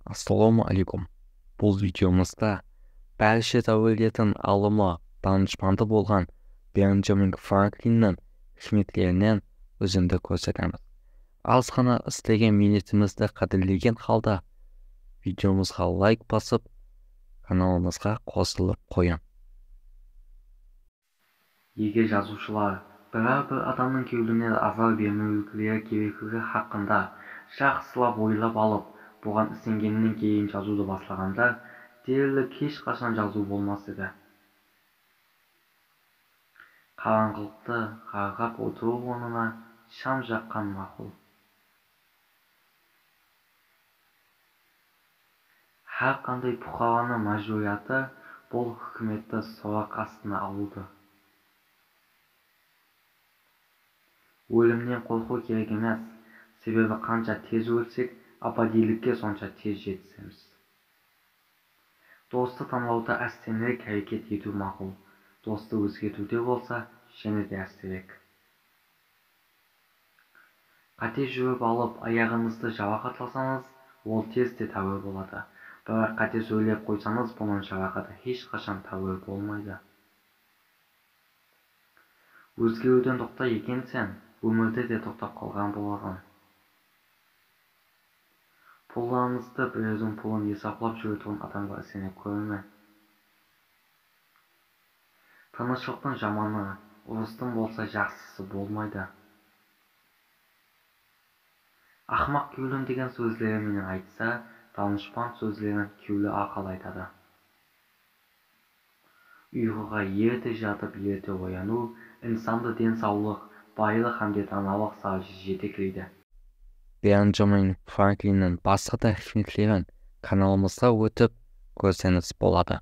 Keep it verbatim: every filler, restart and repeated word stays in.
Assalawma aleykum. Bul videomızda bárshe dáwirlerdiń alımı, danıshpandı bolǵan Benjamin Franklinniń hikmetlerinen úzindi kórsetemiz. Az ǵana islegen miynetimizdi qádirlegen halda videomızǵa layk basıp, kanalımızǵa qosılıp qoyıń. Eger jazıwshılar biror bir adamnıń kewline azar bermewlikleri kerekligi haqqında jaqsılap oylap alıp, buǵan isengennen keyin jazıwdı baslaǵanda, derlik hesh qashan jazıw bolmas edi. Qarańǵılıqtı ǵarǵap otırıw ornına sham jaqqan maqul. Hár qanday puqaranıń májbúriyatı bul húkimetti soraq astına alıwdı. Ólimnen qorqıw kerek emes, sebebi qansha tez ólsek, abadiylikke sonsha tez jetisemiz. Dostı tańlawda ástenirek háreket etiw maqul, dostı ózgertiwde bolsa jáne de ásterek. Qáte júrip alıp, ayaǵıńızdı jaraqatlasańız, ol tez de táwir boladı. Biraq qáte sóylep qoysańız, bunıń jaraqatı hesh qashan táwir bolmaydı. Ózgeriwden toqta ekenseń, ómirde de toqtap qalǵan bolasań. Pullarıńızdı birewdiń pulın esaplap júretuǵın adamǵa isene kórme. Tınıshlıqtıń jamanı, urıstıń bolsa jaqsısı bolmaydı. Aqmaq kewlim degen sózleri menen aytsa, danıshpan sózlerin kewli arqalı aytadı. Uyqıǵa erte jatıp, erte oyanıw insandı densawlıq, baylıq hám de danalıq sarı jetekleydi. Benjamin Franklinniń basqa da hikmetlerin kanalımızǵa ótip kórseńiz boladı.